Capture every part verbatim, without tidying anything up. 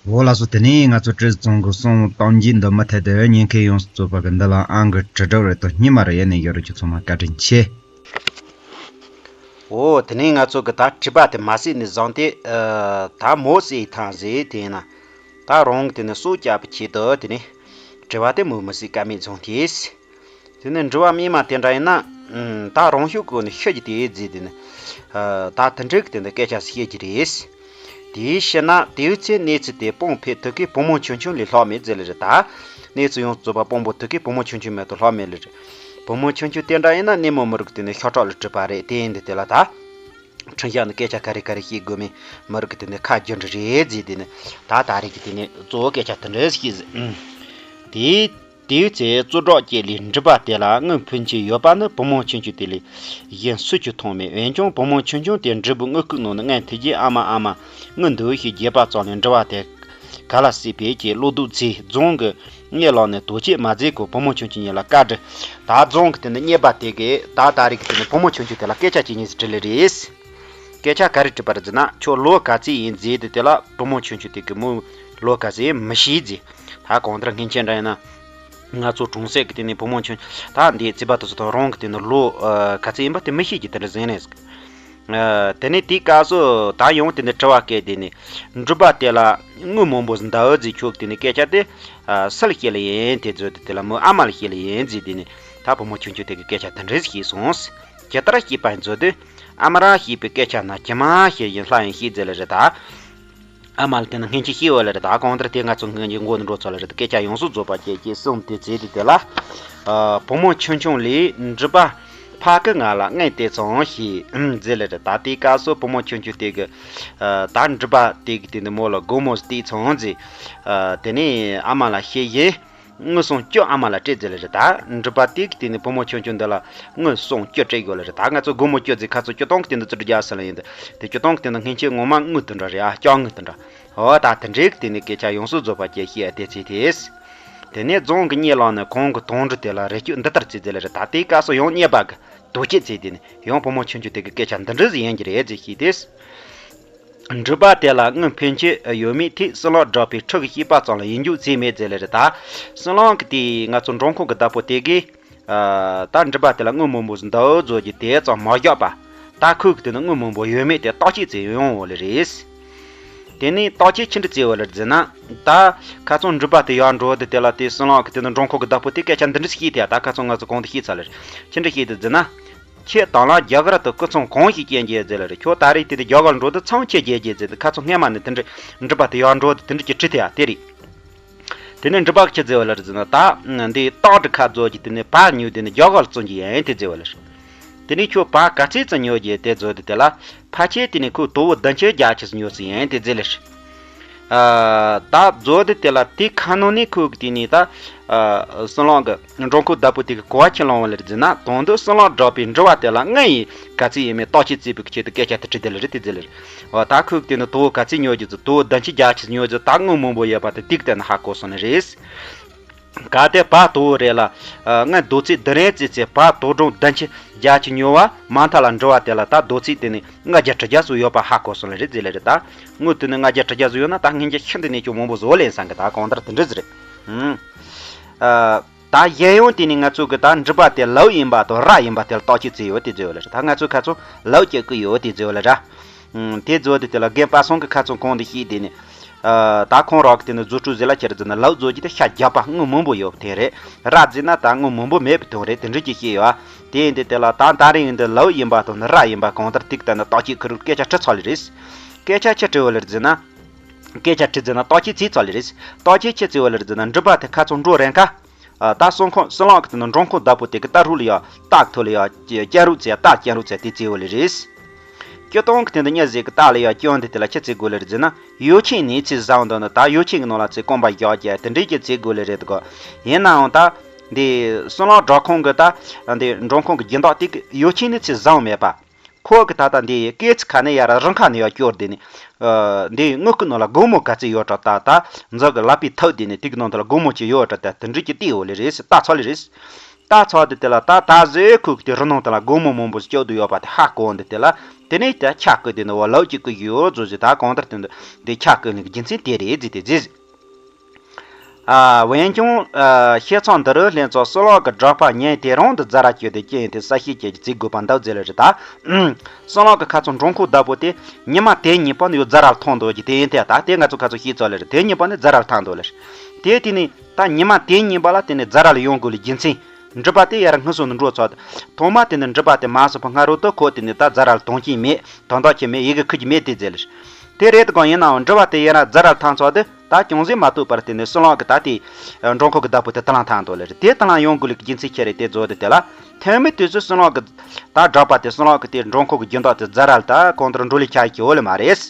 འོ་ལགས་སོ། དེ་ནས་ང་ཚོ་བཀྲས་མཐོང་གི་གསུང་གཏམ་རྒྱུད་འདི་མུ་མཐུད་དུ་ཉན་མཁན་ཡོངས་སུ་རྫོགས་པ་གི་འདི་ལ་ཨང་གི་དྲིལ་བསྒྲགས་རེ་དང་སྙེ་མ་རེ་ཡེ་ནས་ཡོད་རེད། ཁྱོད་ཚང་མ་བཀའ་དྲིན་ཆེ། འོ་དེ་ནས་ང་ཚོ་གི་ད་དྲི་བ་དེ་མ་ཟད་ནས་བཟུང་སྟེ་ཨ་ད་མོ་ཟེར་ཐང་ཟེར་དེ་ཡིན་ན་ད་རང་གི་དེ་ནས་སྲོག་སྐྱབས་པའི་ཆེད་དུ་དེ་ནས་དྲི་བ་དེ་མོ་མི་ཟེར་ཀ་མེད་བཟུང་སྟེ། དེ་ནས་འདྲི་བ་སྨྲས་མ་དེ་འདྲ་ཡིན་ན། ཨུམ། ད་རང་ཤུགས་ཀྱིས་ནི་ཤི་རྒྱུ་དེ་རྫས་དེ་ནི། ཨ། ད་དེ་འདྲའི་གི་དེ་འདི་སྐད་ཆ་བཤད་རྒྱུ་རེད། དེའི་ཕྱིར་ན་དེའི་ཚེ་གནས་ཚུལ་དེ་སྤོང་ཕེད་ཐུབ་མཁན་བུ་མོ་ཆུང་ཆུང་ལས་ལྷག་མེད་ཟེར་ལེ་རེད་ད། གནས་ཚུལ་ཡོངས་རྫོགས་པ་སྤོང་པོ་ཐུབ་མཁན་བུ་མོ་ཆུང་ཆུང་མེད་དུ་ལྷག་མེད་ལེ་རེད། བུ་མོ་ཆུང་ཆུང་དེ་འདྲ་ཡིན་ན་ནས་མོ་མི་རིགས་དེ་ནི་ཤ་ཁྲག་ལ་གྲུབ་པ་རེད། དེ་ཡིན་དུས་དེ་ལ་ད། ཁྲིམས་ཞག་ནི་སྐད་ཆ་ག་རེ་ག་རེ་བཤད་དགོས་མིན་མི་རིགས་ཀྱི་དེ་ནི་ཁ་རྒྱུན་འགྲིག་རེད་ཟེར། དེ་ནི་ད་ད་རེས་ཀྱི་དེ་ནི་གཙོ་བོ་སྐད་ཆ་དེ་འདྲ་ཞིག་ཟེར། དེའི་དེའི་ཚེ་གཙུག་སྒྲུབ་ཀྱི་ལས་འདྲི་བ་དེ་ལ་དངུལ་ཕོན་ཆེ་ཡོད་པ་ནི་བུ་མོ་ཆུང་ཆུང་དེ་ལས་གཞན་སུས་ཀྱང་མཐོང་མེད། འོན་ཀྱང་བུ་མོ་ཆུང་ཆུང་དེ་འདྲི་བའི་དངུལ་ཁུག་ནང་ནས་ངས་དེ་རྗེས་ཨ་མ་ཨ་མ་དངུལ་འདུག་ཞེས་རྒྱས་པ་ཙམ་ལས་འདྲི་བ་དེ་ག་ལ་སྲིད་པས་ཀྱི་བློ་སྡུག་ཚེ་རྫོང་གི་སྙེ་ལོག་ནས་དོ་ཆད་མ་མཛད་གོ་བུ་མོ་ཆུང་ཆུང་གཉིས་ལ་བཀའ་འདྲི། ད་རྫོང་གི་དེ་ནི་སྙེ་པ་དེ་གིས་ད་ད་རེས་ཀྱི་དེ་ནི་བུ་མོ་ཆུང་ཆུང་དེ་ལ་སྐད་ཆ་ཅིག་གཉིས་སུ་དྲིས་ལེ་རེད། སྐད་ཆ་ག་རེ་དྲིས་པ་རེད་ཟེར་ན། ཁྱོད་ལོ་ག་ཚོད་ཡིན་ཟེར་དུས་དེ་ལ་བུ་མོ་ཆུང་ཆུང་དེ་གིས་མོ་ལོ་ག་ཚོད་ཡིན་མི་ཤེས་ཟེར། ད་གང་ལྟར་སྔན་ཆད་འདྲ་ཡིན་ན། ང་ཚོ་གྲོང་གསེབ་ཀྱི་དེ་ནི་བུ་མོ་ཆུང་ད་འདི་བརྩིས་པ་དེ་ཚོ་དང་རང་གི་དེ་ནི་ལོ་ག་ཚོད་ཡིན་པ་དེ་མི་ཤེས་ཀྱི་དེ་འདྲ་ཟེར་ནས། དེ་ནས་དེའི་སྐབས་སུ་ད་ཡང་དེ་ནི་དྲི་བ་སྐད་དེ་ནི་འདྲི་བ་དེ་ལ་དངུལ་མང་པོ་འདའ་འོ་ཟེར། ཁྱོད་དེ་ནི་སྐད་ཆ་དེ་སུ་ལ་བཤད་ལེ་ཡིན་དེ་བརྗོད་དེ་དེ་ལ་མོའི་ཨ་མ་ལ་བཤད་ལེ་ཡིན་ཟེར། དེ་ནི་ད་བུ་མོ་ཆུང་ཆུང་དེ་གིས་སྐད་ཆ་དེ་འདྲ་བཤད་སོང་། ཇི་ལྟར་བཤད་པ་ཡིན་ཟེར་དུས། ཨ་མ་རང་བཤད་པའི་སྐད་ཆ་ན་ཇི་མ་ཞིག་ཡིན་སླ་ཡིན་ཤེས་ཟེར་ལེ་རེད་ད། ཨ་མ་ལ་དེ་ནི་སྔན་ཆད་བཤད་འོ་ལེ་རེད་ད། གང་ལྟར་དེ་ང་ཚོ་སྔན་ཆད་མགོ་ནས་འགྲོ་ཚར་ལེ་རེད་ད། སྐད་ཆ་ཡོངས་སུ་རྫོགས་པ་བཅད་ཀྱིས་གསུངས་ཏེ་བྱས་ཏེ་དེ་ལ། ཨ། བུ་མོ་ཆུང་ཆུང་ལས་འདྲི་བ་ཕ་གི་ང་ལ་དངུལ་སྟེར་སོང་ཞེས་ཨུམ་ཟེར་ལེ་རེད་ད། དེའི་སྐབས་སུ་བུ་མོ་ཆུང་ཆུང་དེ་གིས། ཨ། ད་འདྲི་བ་དེ་གིས་དེ་ནི་མོ་ལ་སྒོར་མོ་སྟེར་སོང་ཟེར། ཨ། དེ་ནས་ཨ་མ་ལ་བཤད་བཞིན། དངུལ་སུམ་ཅུ་ཨ་མ་ལ་སྤྲད་ཟེར་ལེ་རེད་ད། འདྲི་བ་དེ་གིས་དེ་ནི་བུ་མོ་ཆུང་ཆུང་འདི་ལ་དངུལ་སུམ་ཅུ་སྤྲད་ཡོད་ལེ་རེད་ད། ང་ཚོ་སྒོར་མོ་བཅུ་ཟེར་ཁ་ཚོ་སྤྱིར་བཏང་གི་དེ་འདི་ཙི་དྲུག་བརྒྱ་ཟེར་ལེ་ཡིན་ད། དེ་སྤྱིར་བཏང་གི་དེ་འདི་སྔན་ཆད་ངོ་མ་དངུལ་དེ་འདྲ་རེད་ཨ། ལྕགས་དངུལ་དེ་འདྲ། འོ་ད་དེ་འདྲའི་གི་དེ་ནི་སྐད་ཆ་ཡོངས་སུ་རྫོགས་པ་བཅད་བཤད་དེ་བྱས་ཏེ། དེ་ནས་རྫོང་གི་སྙེ་ལོག་ནས་གོང་གི་དོང་འབྲུ་དེ་ལ་རི་སྐྱོད་འདི་ལྟར་བྱས་ཟེར་ལེ་རེད་ད། དེའི་སྐབས་སུ་ཡང་སྙེ་པ་གིས་དོ་ཆད་བྱས། དེ་ནི་ཡང་བུ་མོ་ཆུང་ཆུང་དེ་གིས་སྐད་ཆ་འདི་འདྲ་ཟིག་ཡིན་གྱི་རེད་ཟེར་བཤད་དེ། འདྲི་བ་དེ་ལ་དངུལ་ཕོན་ཆེ་ཡོད་མེད་དེ་ཟི་ལིང་སྒྲོལ་དཀར་ཕྲུ་གུ་བཤད་པ་ཙམ་ལ་ཡིད་འཇུག་བྱས་མེད་ཟེར་ལེ་རེད་ད། ཟི་ལིང་གི་དེ་ང་ཚོ་འབྲོག་ཁང་གི་བདག་པོ་དེ་གིས། ཨ། ད་འདྲི་བ་དེ་ལ་དངུལ་མང་པོ་ཟིག་འདའ་འོ་བཟོ་རྒྱུ་དེ་ཙམ་མ་བཞག་པ། ད་ཁོ་གིས་དེ་ནི་དངུལ་མང་པོ་ཡོད་མེད་དེ་བརྟག་དཔྱད་བྱས་ཡོང་འོ་ལེ་རེད། དེ་ནས་བརྟག་དཔྱད་ཆི་འདྲ་བྱས་འོ་ལེ་རེད་ཟེར་ན། ད་ཁ་སང་འདྲི་བ་དེ་ཡར་འགྲོ་དུས་དེ་ལ་དེ་ཟི་ལིང་གི་དེ་ནི་འབྲོག་ཁང་གི་བདག་པོ་དེ་སྐད་ཆ་འདི་འདྲ་ཞིག་བཤད་དེ་ཡ། ད་ཁ་སང་ང་ཚོ་གོང་དུ་བཤད་ཚར་ལེ་རེད། ཆི་འདྲ་བཤད་དེ་ཟེར་ན། ཁྱེད་དང་བླངས་རྒྱ་གར་དུ་སྐུ་ཚང་གང་ཞིག་སྐྱེལ་རྒྱུ་ཟེར་ལེ་རེད། ཁྱོད་ད་རེས་དེ་དུས་རྒྱ་གར་འགྲོ་དུས་ཚང་ཁྱེད་རྒྱལ་རྒྱུ་ཟེར་དུས། ཁ་སང་སྔས་མ་ནས་དེ་འདྲ་འདྲི་བ་དེ་ཡར་འགྲོ་དུས་དེ་འདྲ་གྱི་དྲིས་དེ་ཡ་དེ་རེད། དེ་ནས་འདྲི་བ་ཆི་ཟེར་བ་ལེ་རེད་ཟེར་ན། ད་འདི་སྟག་གྲི་ཁ་བཟོ་རྒྱུ་དེ་ནས་བག་ཉོས་དེ་ནས་རྒྱ་གར་བཙོང་རྒྱུ་ཡིན་དེ་ཟེར་བ་ལེ་རེད། དེ་ནས་ཁྱོད་བག་ག་ཚོད་ཙམ་ཉོ་རྒྱུ་དེ་བཟོ་དུས་དེ་ལ་ཕལ་ཆེར་དེ་ནས་ཁོས་དོ་བོ་བདུན་ཅུ་བརྒྱད་ཅུ་ཙམ་ཉོ་ས་ཡིན་དེ་ཟེར་ལེ་རེད། ཨ། ད་བཟོ་དུས་དེ་ལ་དེ་ཁ་ནང་ནས་ཁོ་གིས་དེ་ནས་ད། ཨ། ཟི་ལིང་གི་འབྲོག་ཁང་བདག་པོ་དེ་གིས་གོ་བ་ཆི་བླངས་པ་ལེ་རེད་ཟེར་ན། དོན་དུ་ཟི་ལིང་སྒྲོལ་དཀར་འདྲི་བ་དེ་ལ་དངུལ་ཡིན་ག་ཚོད་ཡིན་མིན་བརྟག་དཔྱད་བྱེད་པའི་ཆེད་དུ་སྐད་ཆ་དེ་དྲིས་དེ་ལེ་རེད་དེ་ཟེར་ལེ་རེད། འོ་ད་ཁོ་གིས་དེ་ནས་དོ་བོ་ག་ཚོད་ཉོ་རྒྱུ་ཟེར། དོ་བོ་བདུན་ཅུ་བརྒྱད་ཅུ་ཉོ་རྒྱུ་ད་དངུལ་མང་པོ་ཡོད་པ་དེ་ཏིག་ཏན་ཧ་གོ་སོང་ནི་རེད། གལ་ཏེ་བག་དོ་བོ་རེད་ལ། ཨ། ང་རྡོ་ཚིག་བདུན་རེ་བརྩིས་ཚེ་བག་དོ་སྒྲོམ་བདུན་ཅུ་བརྒྱད་ཅུ་ཉོ་བ་མ་མཐའ་ལ་འདྲི་བ་དེ་ལ་ད་རྡོ་ཚིག་དེ་ནི་ལྔ་བརྒྱ་དྲུག་བརྒྱ་ཙམ་ཡོད་པ་ཧ་གོ་སོང་ལེ་རེད་ཟེར་ལེ་རེད་ད། དངུལ་དེ་ནི་ལྔ་བརྒྱ་དྲུག་བརྒྱ་ཙམ་ཡོད་ན་ད་སྔན་ཆད་ཤིན་ཏུ་ནས་ཀྱང་མང་པོ་བཟོ་ལེ་ཡིན་ས་གི། ད་གང་ལྟར་དེ་འདྲ་ཟིག་རེད། ཨུམ། ཨ། ད་གཞན་ཡང་དེ་ནི་ང་ཚོ་གི་ད་འདྲི་བ་དེ་ལོག་ཡིན་པ་དང་ར་ཡིན་པ་དེ་ལ་བརྟག་དཔྱད་བྱས་ཡོད་དེ་ཟེར་བ་ལེ་རེད། ད་ང་ཚོ་ཁ་སང་ལོག་སྐྱེལ་གི་ཡོད་དེ་ཟེར་བ་ལེ་རེད། ཨུམ། དེ་བཟོ་དུས་དེ་ལ་རྒན་པ་སངས་གིས་ཁ་སང་གོང་དུ་བཤད་དེ་ནི། ཨ། ད་ཁོང་རང་གིས་དེ་ནི་བཟོ་སྐྲུན་ཟེར་ལ་ཁྱེར་ཟེར་ན་ལོག་བཟོ་རྒྱུ་དེ་ཤ་རྒྱགས་པ་དངུལ་མང་པོ་ཡོད་དེ་རེད། ར་བརྩིས་ན་ད་དངུལ་མང་པོ་མེད་པའི་དོན་རེད། དེ་འདྲ་ཅིག་བཤད་ཡོད། དེ་ཡིན་དུས་དེ་ལ་ད་ད་རེས་ཡིན་དུས་ལོག་ཡིན་པ་དང་ནི་ར་ཡིན་པ་གང་ལྟར་ཏིག་ཏན་ནི་བརྟག་དཔྱད་ཁུར་སྐད་ཆ་དྲིས་ཚར་ལེ་རེད། སྐད་ཆ་ཆི་དྲིས་བ་ལེ་རེད་ཟེར་ན། སྐད་ཆ་དྲིས་ཟེར་ན་བརྟག་དཔྱད་བྱས་ཚར་ལེ་རེད། བརྟག་དཔྱད་ཆི་བྱས་བ་ལེ་རེད་ཟེར་ན། འདྲི་བ་དེ་ཁ་སང་འགྲོ་རན་ཁ། ཨ། ད་སང་ཁོང་ཟི་ལིང་གི་དེ་ནི་འབྲོག་ཁང་བདག་པོ་དེ་གིས་ད་རུང་ལ་ཡ་རྟ་ཐོག་ལ་ཡ་སྐྱེལ་རོགས་བྱས། རྟ་སྐྱེལ་རོགས་བྱས་དེ་བྱས་བ་ལེ་རེད། སྤྱིར་བཏང་གི་དེ་འདི་མྱི་ཟིག་གིས་རྟ་ལ་ཡ་སྐྱོན་དེ་དེ་ལ་ཆི་བྱེད་དགོས་ལེ་རེད་ཟེར་ན། ཡོ་ཆུང་ནས་ཚེ་བཟང་དང་ནི་ད་ཡོ་ཆུང་གི་ནང་ལ་ཚེ་གོམ་པ་བཞག་རྒྱུ་དེ་འདྲའི་གི་བྱེད་དགོས་ལེ་རེད་དགོ། ཡིན་ནའང་ད་འདི་ཟི་ལིང་སྒྲོལ་ཁང་གི་ད་འདི་འབྲོག་ཁང་གི་སྦྱིན་བདག་དེ་གིས་ཡོ་ཆུང་ནས་ཚེ་བཟང་མེད་པ། ཁོ་གིས་ད་ལྟ་འདི་སྐེ་ཚེ་ཁ་ནས་ཡར་རང་ཁ་ནས་ཡར་སྐྱོར་དེ་ནི། ཨ། འདི་དངུལ་ཁུག་ནང་ལ་སྒོར་མོ་ག་ཚོད་ཡོད་དྲ། ད་ད་འཛག་གི་ལག་པའི་ཐག་དེ་ནི་དེ་གི་ནང་དུ་ལ་སྒོར་མོ་ཅིག་ཡོད་དྲ། ད་དེ་འདྲ་ཅིག་བལྟས་ཡོད་ལེ་རེད་ཟེར། ད་ཚར་ལེ་རེད། ད་ཚོགས་དེ་དེ་ལ་ད་ད་གཟོད་ཁོ་གི་དེ་རི་ནང་དེ་ལ་སྒོར་མོ་མང་པོ་ཞིག་སྐྱོབ་དུ་ཡོད་པ་དེ་ཧ་གོ་འདི་དེ་ལ། དེ་ནས་ད་ཆ་བསྐོས་དེ་ནི་བ་ལག་ཅིག་བསྐུར་ཡོད་བཟོ་ཞིག་ད་གང་ལྟར་དེ་འདི་དེ་ཆ་བསྐོས་ནི་གི་རྒྱུ་མཚན་དེ་རེད་ཟེར་དེ་ཟེར། ཨ་འོན་ཀྱང་ཨ་བཤད་ཚང་འདི་རུ་ལྷན་ཚོགས་སྲིད་ལོག་གི་གྲགས་པ་ཉན་དེ་རང་དུ་ཛ་ར་བཅོས་ཏེ་རྐྱེན་དེ་ས་ཤེས་ཀྱི་རྩིས་དགོས་པ་འདུག་ཟེར་ལ་རེད་ད། སྲིད་ལོག་གི་ཁ་ཚོན་འབྲང་ཁུང་བདག་པོ་དེ་ཉི་མ་དེ་གཉིས་པ་ནི་ཡོད་ཛ་ར་ལ་ཐང་འདུག་གི་དེ་ཡིན་ཏེ་ད་དེ་ང་ཚོ་ཁ་ཚོན་ཤེས་ཚོད་ལ་རེད་དེ་གཉིས་པ་ནི་ཛ་ར་ལ་ཐང་འདུག་ལ་རེད། དེ་དེ་ནི་ད་ཉི་མ་དེ་གཉིས་པ་ལ་དེ་ནི་ཛ་ར་ལ་ཡོང་དགོས་ལ་རྒྱུ་མཚན། འགྲུལ་པ་དེ་ཡར་སྔུན་སོང་ནས་འགྲོ་ཚར་ཏེ། ཐོག་མ་དེ་ནི་འགྲུལ་པ་དེ་མ་སོང་བ་སྔ་རོལ་དུ་ཁོ་དེ་ནི་ད་ཛ་ར་ལ་དོན་རྐྱེན་མེད་དོན་དག་ཅི་མེད་ཡི་གེ་ཁུར་གྱི་མེད་དེ་ཟེར་ལ། དེ་རེད་དགོངས་ཡིན་ནའང་འགྲུལ་པ་དེ་ཡིན་ན་ཛ་ར་ལ་ཐང་ཚར་དུས་ད་ཅུང་ཟད་མ་ཐུག་པར་དེ་ནི་སྲིད་ལོག་གི་ད་དེ་འབྲང་ཁུང་གི་བདག་པོ་དེ་དེ་ལ་ཐང་དོ་ལ་རེད་དེ་དེ་ལ་ཡོང་དགོས་ལ་རྒྱུ་མཚན་ཁྱེད་རེད་དེ་བཟོ་དེ་དེ་ལ་ཐོན་མི་དུས་སུ་སྲིད་ལོག་གི་ད་གྲགས་པ་དེ་སྲིད་ལོག་གི་དེ་འབྲང་ཁུང་གི་རྒྱུ་མདོག་དེ་ཛ་ར་ལ་ད་གང་ལྟར་འགྲོ་ལས་ཆ་ཡི་གི་འོ་ལ་མ་རེད།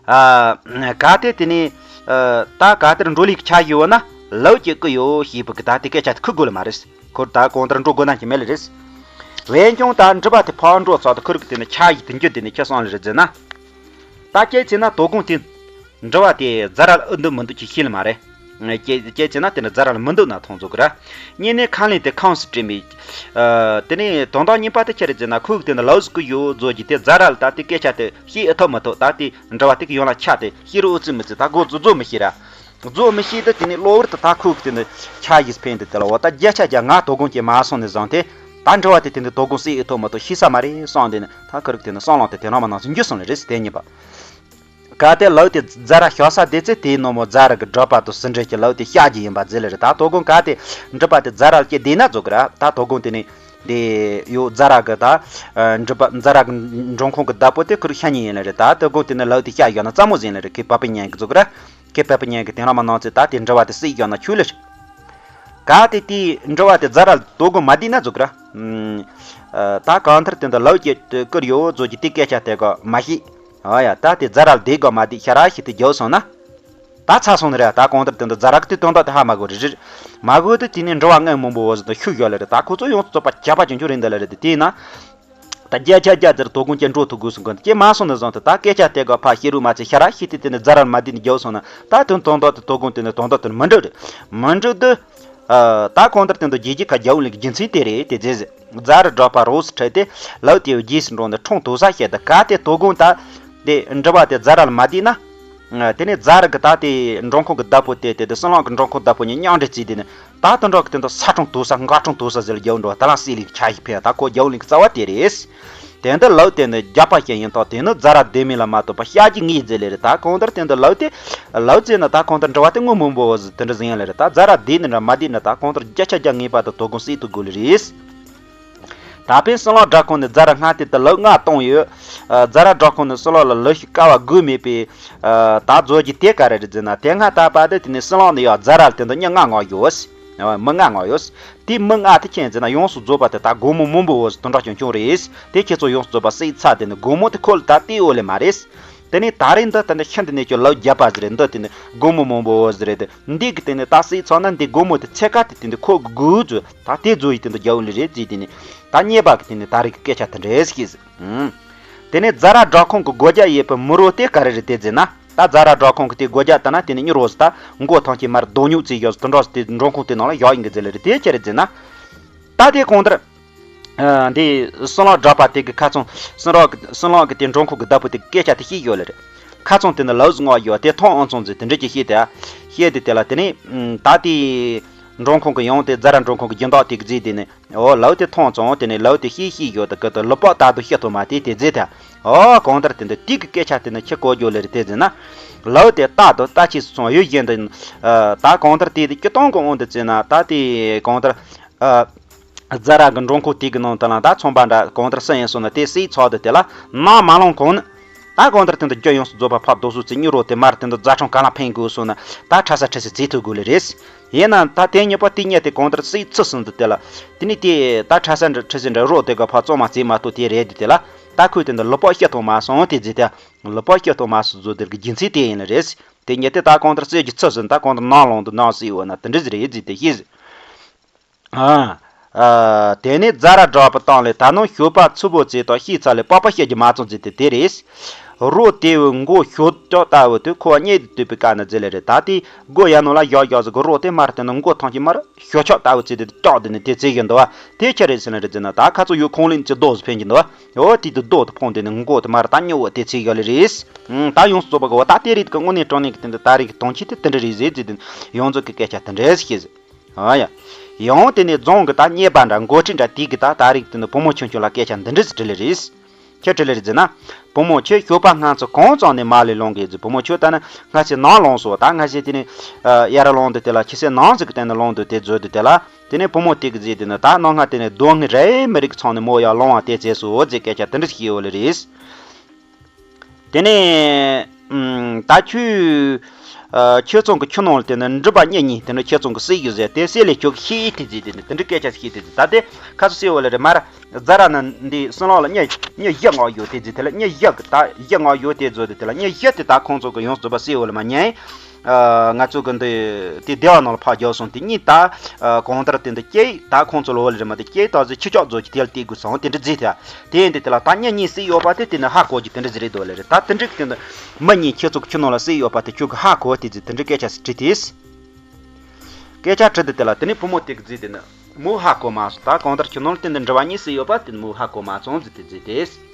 ཨ། གལ་ཏེ་དེ་ནས་ཨ། ད་ག་ལྟར་འགྲོ་ལུགས་ཆགས་ཡོད་ན་ལག་གཅིག་གི་ཡོད་ཞེས་པའི་གི་ད་དེ་སྐད་ཆ་དེ་ཁུར་དགོས་ལ་མ་རེད། ཁོར་ད་གང་ལྟར་འགྲོ་དགོས་ན་ཅི་མེད་ལ་རེད། འོན་ཀྱང་ད་འགྲུལ་པ་དེ་ཕར་འགྲོ་ཚར་དུས་ཁོར་གི་དེ་ནས་ཆགས་ཡི་དེ་འགྱུར་དེ་ནས་ཁྱེད་སོང་ལ་རེད་ཟེར་ན། ད་སྐྱེས་ཚེ་ན་དོ་དགོང་དེ་འགྲུལ་པ་དེ་ཛ་ར་ལ་ཨེ་འདུག་མི་འདུག་ཅིག་ཤེས་ལ་མ་རེད། སྐྱེས་སྐྱེས་ཚེ་ན་དེ་ནི་ཛ་ར་ལ་མི་འདུག་ན་མཐོང་ཚུགས་གི་ར། གཉིས་ནས་ཁ་ལེན་དེ་ཁོངས་སུ་སྤྲད་མེད། ཨ། དེ་ནས་དོན་དག་གཉིས་པ་དེ་ཁྱེད་རེད་ཟེར་ན་ཁོས་དེ་ནི་ལག་ཟིག་གི་ཡོད་བཟོ་རྒྱུ་དེ་ཛ་ར་ལ་ད་དེ་སྐད་ཆ་དེ་བཤད་ཨེ་ཐུབ་མི་ཐུབ་ད་དེ་འགྲུལ་པ་དེ་གི་ཡོང་ལ་ཆ་དེ་ཤེས་རུ་ཨུ་ཙི་མི་ཙི་ད་གོ་རྫོ་རྫོ་མི་ཤེས་ར། རྫོ་མི་ཤེས་དུས་དེ་ནས་གློ་བུར་དུ་ད་ཁོས་དེ་ནི་ཆ་ཡིས་ཕན་དེ་དེ་ལ་འོ་ད་བརྒྱ་ཆ་བརྒྱ་ང་དོ་དགོང་སྐྱེས་མ་སོང་ནས་བཟུང་སྟེ་ད་འགྲུལ་པ་དེ་དེ་ནི་དོ་དགོང་སྲིད་ཨེ་ཐུབ་མི་ཐུབ་ཤེས་ས་མ་རེད་སོང་དེ་ནི་ད་ཁོ་རིག་དེ་ནི་སང་ལོང་དེ་དེ་རང་མ་ནང་ཚུན་འགྱུར་སོང་ལ་རེད་ཟེར་དེ་གཉིས་པ། གལ་ཏེ་ལག་དེ་ཛ་ར་ཤོར་ས་དེ་ཚེ་དེའི་ནོ་མོ་ཛ་ར་གི་གྲགས་པ་དང་ཟིན་བྲིས་ཀྱི་ལག་དེ་བཤགས་རྒྱུ་ཡིན་པ་ཟེར་ལ་རེད་ད་དོ་དགོང་གལ་ཏེ་འགྲུལ་པ་དེ་ཛ་ར་ལ་སྐྱེས་བསྡད་ན་རྫོགས་གི་ར་ད་དོ་དགོང་དེ་ནས་དེ་ཡོད་ཛ་ར་གི་ད་འགྲུལ་པ་ཛ་ར་གི་འབྲང་ཁུང་གི་བདག་པོ་དེ་ཁོར་ཤ་ཉེ་ཡིན་ལ་རེད་ད་དོ་དགོང་དེ་ནས་ལག་དེ་བཤགས་ཡོད་ན་རྩ་མོ་ཟིན་ལ་རེད་ཁོས་པ་པི་ཉན་གི་རྫོགས་གི་ར་ཁོས་པ་པི་ཉན་གི་དེང་རང་མ་ནང་ཚེ་ད་དེ་འགྲུལ་པ་དེ་སྲིད་ཡོད་ན་ཆུ་ལ་རེད། གལ་ཏེ་དེའི་འགྲུལ་པ་དེ་ཛ་ར་ལ་དོ་དགོང་མ་བསྡད་ན་རྫོགས་གི་ར། ཨ། ད་གང་ལྟར་དེ་འདི་ལག་གཅིག་བསྐུར་ཡོད་བཟོ་རྒྱུ་དེ་སྐད་ཆ་དེ་ག་མ་ཤེས། ཨ་ཡ་ད་དེ་ཛ་ར་ལ་བསྡད་དགོས་མ་བསྡད་ཤ་ར་ཤི་དེ་རྒྱབ་སོང་ན། ད་ཚར་སོང་ནི་རེད་ད་གང་ལྟར་དེ་འདི་ཛ་ར་གི་དེ་དོན་དག་དེ་ཧ་མ་གོ་རེད་རེད། མ་གོ་དུས་དེ་ནས་འགྲུལ་པ་སྔོན་མང་པོ་བོ་ཟིན་དུ་ཤུགས་ཡོད་ལ་རེད་ད་ཁོ་ཚོ་ཡོངས་སུ་རྫོགས་པ་ཇག་པ་ཅུང་ཅུང་རེད་འདི་ལ་རེད་དེ་དེས་ན། ད་བརྒྱ་ཆ་བརྒྱ་དེར་དོ་དགོང་ཅན་འགྲོ་ཐུབ་དགོས་སོང་གི་སྐྱེས་མ་སོང་ནས་བཟུང་སྟེ་ད་སྐད་ཆ་དེ་ག་ཕ་ཤེས་རུ་མ་ཚད་ཤ་ར་ཤི་དེ་དེ་ནས་ཛ་ར་ལ་མ་བསྡད་ནས་རྒྱབ་སོང་ན་ད་དོན་དོན་དག་དེ་དོ་དགོང་དེ་ནས་དོན་དག་དེ་མི་འགྲུབ་རེད། མི་འགྲུབ་དུས། ཨ། ད་གང་ལྟར་དེ་འདི་རྗེས་ཀྱི་ཁ་རྒྱབ་ལེན་གྱི་རྒྱུ་མཚན་དེ་རེད་དེ་རྗེས་ཟེར། ཛ་ར་གྲགས་པ་རོགས་སུ་ཁྲིད་དེ་ལག་དེའི་རྗེས་སུ་འགྲོ་ནས་འཁྲུངས་དོ་ས་བཤད་དེ་ག་དེ་དོ་དགོང་ད། དེ་འགྲུལ་པ་དེ་ཛ་ར་ལ་མ་བསྡད་ན། དེ་ནས་ཛ་ར་གི་ད་དེ་འབྲང་ཁུང་གི་བདག་པོ་དེ་དེ་དེ་སྲིན་ལམ་གི་འབྲང་ཁུང་བདག་པོ་གཉིས་མཉམ་འབྲེལ་བྱས་དེ་ནི་ད་དུང་འགྲོ་གི་དེ་འདི་ས་འཁྲུངས་དོ་ས་འགག་འཁྲུངས་དོ་ས་ཟེར་རྒྱབ་འགྲོ་ད་ལམ་སྲིད་ལུགས་ཆ་ཞིག་ཕན་ད་ཁོ་རྒྱབ་ལེན་གི་རྩ་བ་དེ་རེད། དེ་འདི་ལག་དེ་ནི་རྒྱགས་པ་ཞིག་ཡིན་ཐོག་དེ་ནི་ཛ་ར་བསྡད་མིན་ལ་མ་གཏོགས་པ་བཤགས་རྒྱུ་ངེས་ཟེར་ལེ་རེད་ད་གང་ལྟར་དེ་འདི་ལག་དེ། ལག་ཟེར་ན་ད་གང་ལྟར་འགྲུལ་པ་དེ་སྔོན་མང་པོ་བོ་ཟེར་དེ་འདྲ་ཟེར་ཡང་ལེ་རེད་ད་ཛ་ར་བསྡད་ནི་འདྲ་མ་བསྡད་ནི་ད་གང་ལྟར་བརྒྱ་ཆ་བརྒྱ་ངེས་པར་དུ་དོ་དགོང་སྲིད་དུ་དགོས་ལེ་རེད། ད་ཕན་སྲིན་ལམ་བྲག་ཁུང་ནས་ཛ་ར་སྔ་དེ་དུ་ལག་ལྔ་བཏང་ཡོད། ཛ་ར་བྲག་ཁུང་ནས་སྲིན་ལམ་ལ་ལག་ཤུབས་དཀའ་བ་དགོས་མེད་པས། ད་རྫོགས་རྒྱུ་དེ་ག་རེ་རེད་ཟེར་ན་དེ་སྔ་ད་བར་དུ་དེ་ནས་སྲིན་ལམ་ནས་ཡང་ཛ་ར་ལ་དེ་འདི་མི་ལྔ་མངགས་ཡོད། མི་ལྔ་མངགས་ཡོད། དེ་མི་ལྔ་དེ་ཁྱེད་ཟེར་ན་ཡོངས་སུ་རྫོགས་པ་དེ་ད་སྒོར་མོ་མང་པོ་བོ་ཟེར་དུ་འདྲ་ཅུང་ཅུང་རེད། དེ་ཁྱེད་ཚོ་ཡོངས་སུ་རྫོགས་པ་སྲིད་ཚར་དེ་ནི་སྒོར་མོ་དེ་ཁོ་ལ་ད་སྟེར་འོ་ལེ་མ་རེད། དེ་ནས་ད་རེས་འདི་ད་ནི་ཤིན་ཏུ་ནས་ཀྱང་ལག་བརྒྱབ་པ་ཟེར་རེད་འདི་དེ་ནི་སྒོར་མོ་མང་པོ་བོ་ཟེར་རེད་དེ་འདི་གི་དེ་ནི་ད་སྲིད་ཚར་ན་འདི་སྒོར་མོ་དེ་ཚད་ཀ་དེ་དེ་འདི་ཁོ་གི་དགོས་ཚོད་ད་དེ་བཟོ་ཡི་དེ་འདི་རྒྱབ་འོ་ལེ་རེད་ཟེར་དེ་ནི་ད་རྙེད་པ་གི་དེ་ནི་ད་རེས་ཀྱི་སྐད་ཆ་དེ་འདྲས་ཤིག་ཟེར། དེ་ནས་ཛ་ར་བྲག་ཁུང་གི་སྒོ་རྒྱག་ཡས་པའི་མི་རོ་དེ་ག་རེ་རེད་དེ་ཟེར་ན། ད་ཛ་ར་བྲག་ཁུང་གི་དེ་སྒོ་རྒྱག་ལྟ་ན་དེ་ནི་མྱུར་བོ་ཟེར་ད་མགོ་ཐང་གི་མར་རྡོ་སྨྱུག་བཙུགས་ཡོད་ཟེར་དུ་འགྲོ་ཟེར་དེ་འབྲང་ཁུང་དེ་ནང་ལ་བཞག་ཡིན་གི་ཟེར་ལེ་རེད་དེ་ཁྱེད་རེད་ཟེར་ན། ད་དེ་གང་ལྟར། འདི་སྲིན་ལམ་བྲག་པ་དེ་གི་ཁ་ཚང་སྲིན་རོག་གི་སྲིན་ལམ་གི་དེ་འབྲང་ཁུང་གི་བདག་པོ་དེ་གི་སྐད་ཆ་དེ་ཤེས་ཡོད་ལེ་རེད། ཁ་ཚང་དེ་ནི་ལག་ཟིག་མངགས་ཡོད་དེ་ཐོང་ཨང་ཚང་ཟེར་དེ་འདྲ་ཅིག་བཤད་དེ། བཤད་དེ་དེ་ལ་དེ་ནས་ད་དེ་འབྲང་ཁུང་གི་ཡང་དེ་ཛ་ར་འབྲང་ཁུང་གི་སྦྱིན་བདག་དེ་གི་རྫས་དེ་ནི། འོ་ལག་དེ་ཐོང་ཙང་དེ་ནས་ལག་དེ་ཤེས་ཤེས་ཡོད་དེ་གི་དེ་ལུག་པགས་ལྟ་དུ་ཤི་ཐུབ་མ་དེ་དེ་རྫས་དེ། འོ་གང་ལྟར་དེ་འདི་དེ་གི་སྐད་ཆ་དེ་ནི་ཁྱི་གོ་རྒྱུ་ལེ་རེད་དེ་ཟེར་ན། ལག་དེ་རྟ་དང་རྟ་ཁྱི་སོང་ཡུལ་གཞན་དུ། ད་གང་ལྟར་དེ་དེ་སྤྱི་བཏང་གི་དབང་དུ་བྱས་ན་ད་དེ་གང་ལྟར། ཛ་ར་གི་འབྲང་ཁུང་དེ་གི་ནང་དུ་ལ་ད་ཚོང་པ་འདྲ་གང་ལྟར་སུ་ཡིན་སོང་ན་དེ་སྲིད་ཚར་དུ་དེ་ལ་ནང་མ་ལོང་གང་ནི། ད་གང་ལྟར་དེ་འདི་རྒྱུ་ཡོངས་སུ་རྫོགས་པ་ཕར་རྡོ་སོ་ཚིག་མྱུར་རོ་དེ་མར་དེ་འདི་རྫ་ཕྲན་ག་ལ་འཕེན་དགོས་སོང་ན་ད་ཁྲ་ས་ཁྲི་སི་རྫས་ཐུག་དགོས་ལེ་རེད། ཡིན་ན་ད་དེ་ཉིད་པ་དེ་ཉིད་དེ་གང་ལྟར་སྲིད་ཚུགས་སོང་དུ་དེ་ལ། དེ་ནི་དེ་ད་ཁྲ་ས་འདྲ་ཁྲི་སི་འདྲ་རོ་དེ་ག་ཕར་བཙོང་མ་རྩིས་མ་གཏོགས་དེ་རེད་དེ་དེ་ལ་ད་ཁོས་དེ་འདི་ལུག་པགས་ཤི་ཐུབ་མ་སོང་དེ་རྫས་དེ། ལུག་པགས་ཤི་ཐུབ་མ་སོང་བཟོ་དེར་གི་རྒྱུ་མཚན་དེ་ཡིན་ལེ་རེད། དེ་ཉིད་དེ་ད་གང་ལྟར་སྲིད་ཀྱི་ཚུགས་སོང་ད་གང་ལྟར་ནང་ལོང་དུ་ནང་སྲིད་འོ་ན་དེ་འདྲ་ཟིག་རེད་རྫས་དེ་ཤེས། ཨ། ཨ། དེ་ནས་ཛ་ར་བྲག་པ་བཏང་ལས་ད་ནང་ཞོགས་པ་ཚུ་བོ་ཚེ་དང་ཤི་ཚ་ལས་པགས་པ་བཤད་རྒྱུ་མ་ཚང་ཚེ་དེ་དེ་རེད། རོ་དེ་བོ་མགོ་ཤོ་ལྕགས་ལྟ་བུ་དེ་ཁོ་བ་གཉིད་དུ་དུས་པའི་ཀ་ན་ཟེར་ལེ་རེད། ད་དེ་མགོ་ཡ་ནོ་ལ་བཞག་བཞག་ཟིག་གི་རོ་དེ་མར་དེ་ནི་མགོ་ཐང་གི་མར་ཤོ་ལྕགས་ལྟ་བུ་ཙི་དེ་ལྕགས་དེ་ནི་དེ་ཙི་གི་འདུག་བ། དེ་ཁྱེད་རེད་ཟེར་ན་རེད་ཟེར་ན། ད་ཁ་ཚོ་ཡོད་ཁོང་ལིན་ཙི་རྡོ་ཟིག་ཕན་གྱི་འདུག་བ། འོ་དེ་དུ་རྡོ་དེ་ཕོང་དེ་ནི་མགོ་དེ་མར་ད་ཉོ་བོ་དེ་ཙི་གི་ལེ་རེད། ད་ཡོངས་སུ་རྫོགས་པ་གི་བ། ད་དེ་རིགས་གི་དངོས་གནས་དྲང་གནས་ཀྱི་དེ་འདི་ད་རིགས་གི་དོན་ཆེ་དེ་དེ་འདྲ་རེད་ཟེར་ཙི་དེ་ཡོངས་རྫོགས་ཀྱི་སྐད་ཆ་དེ་འདྲ་ཟིག་ཤེས་ཟིག་ཨ་ཡ། ཡང་དེ་ནས་རྫོང་གི་ད་གཉེར་པ་འདྲ་མགོ་ཁྲིད་འདྲ་དེ་གི་ད་ད་རིགས་དེ་ནི་བུ་མོ་ཆུང་ཆུང་ལ་སྐད་ཆ་འདི་འདྲ་ཟིག་དྲིས་ལེ་རེད། ཁྱེད་དྲིས་ལེ་རེད་ཟེར་ན། བུ་མོ་ཁྱོད་ཞོགས་པ་སྔ་ཚོད་གང་ཙམ་ནས་མར་ལས་ལངས་གི་ཟེར། བུ་མོ་ཁྱོད་ད་ནི་སྔ་ཕྱི་ནམ་ལངས་སོང་། ད་སྔ་ཕྱི་དེ་ནི་ཨ་ཡར་ལངས་དུས་དེ་ལ་ཁྱི་སེར་ནམ་ཟིག་གི་སྟེང་ནས་ལངས་དུས་དེ་འཛུལ་དུས་དེ་ལ། དེ་ནས་བུ་མོ་དེ་གི་ཟེར་དེ་ནི་ད་ནམ་སྔ་དེ་ནས་སྡོད་ངེས་རེད་མི་རིགས་ཚང་ནས་མོ་ཡར་ལངས་བ་དེ་བྱས་སོང་ཟེར་སྐད་ཆ་དེ་འདྲ་ཞིག་ཡོད་ལེ་རེད། དེ་ནས་ཨམ། ད་ཁྱོད་ཨ། ཁྱོད་ཚང་གི་ཁྱིམ་ནང་ལ་དེ་ནི་འགྲུལ་པ་མྱི་གཉིས་དེ་ནི་ཁྱོད་ཚང་གི་བསད་ཡོད་ཟེར། དེ་བསད་ལེ་ཁྱོད་ཀྱིས་ཤེས་ཡི་དེ་ཟེར། དེ་ནི་དེ་འདྲའི་སྐད་ཆ་ཞིག་བཤད་དེ་ཟེར། ད་དེ་ཁ་སོ་བསད་འོ་ལེ་རེད་མར་རྫ་ར་ནི་འདི་སྲིན་ལག་ལ་མྱི་མྱི་བཞི་ལྔ་ཡོད་དེ་ཟེར། དེ་ལ་མྱི་བཞི་གི་ད་བཞི་ལྔ་ཡོད་དེ་ཟེར། དེ་དེ་ལ་མྱི་བཞི་དེ་ད་ཁོང་ཚོ་གི་ཡོངས་སུ་རྫོགས་པ་བསད་འོ་ལེ་མ་ཉན། ཨ། ང་ཚོ་གི་འདི་དེ་སྡེ་བ་ནང་ལ་ཕར་རྒྱབ་སོང་། དེ་གཉིས་ད་ཨ། གང་ལྟར་དེ་འདི་སྐྱེས་ད་ཁོང་ཚོ་ལ་འོ་ལེ་རེད་མ་དེ་སྐྱེས་ད་ཟེར་ཁྱི་ཅག་རྫོགས་ཀྱི་དེ་ལ་དེ་དགོས་སོང་དེ་འདྲ་ཟེར་ཐལ། དེ་ཡིན་དེ་དེ་ལ་ད་མྱི་གཉིས་བསད་ཡོད་པ་དེ་དེ་ནི་ཧ་གོ་རྒྱུ་དེ་འདྲ་ཟིག་རེད་འདུག་ལེ་རེད། ད་དེ་འདྲ་གི་དེ་ནི་མི་གཉིས་ཁྱེད་ཚོ་གི་ཁྱིམ་ནང་ལ་བསད་ཡོད་པ་དེ་ཁྱོད་གི་ཧ་གོ་དེ་ཟིག་དེ་འདྲ་སྐད་ཆ་ཟིག་དྲིས་ཏེ། སྐད་ཆ་དྲིས་དེ་དེ་ལ་དེ་ནི་བུ་མོ་དེ་གི་ཟེར་དེ་ནི་མོ་ཧ་གོ་མ་སོང་། ད་གང་ལྟར་ཁྱིམ་ནང་ལ་དེ་འདི་འགྲུལ་པ་གཉིས་བསད་ཡོད་པ་དེ་ནི་མོ་ཧ་གོ་མ་སོང་ཟེར་དེ་ཟེར་ཏེ།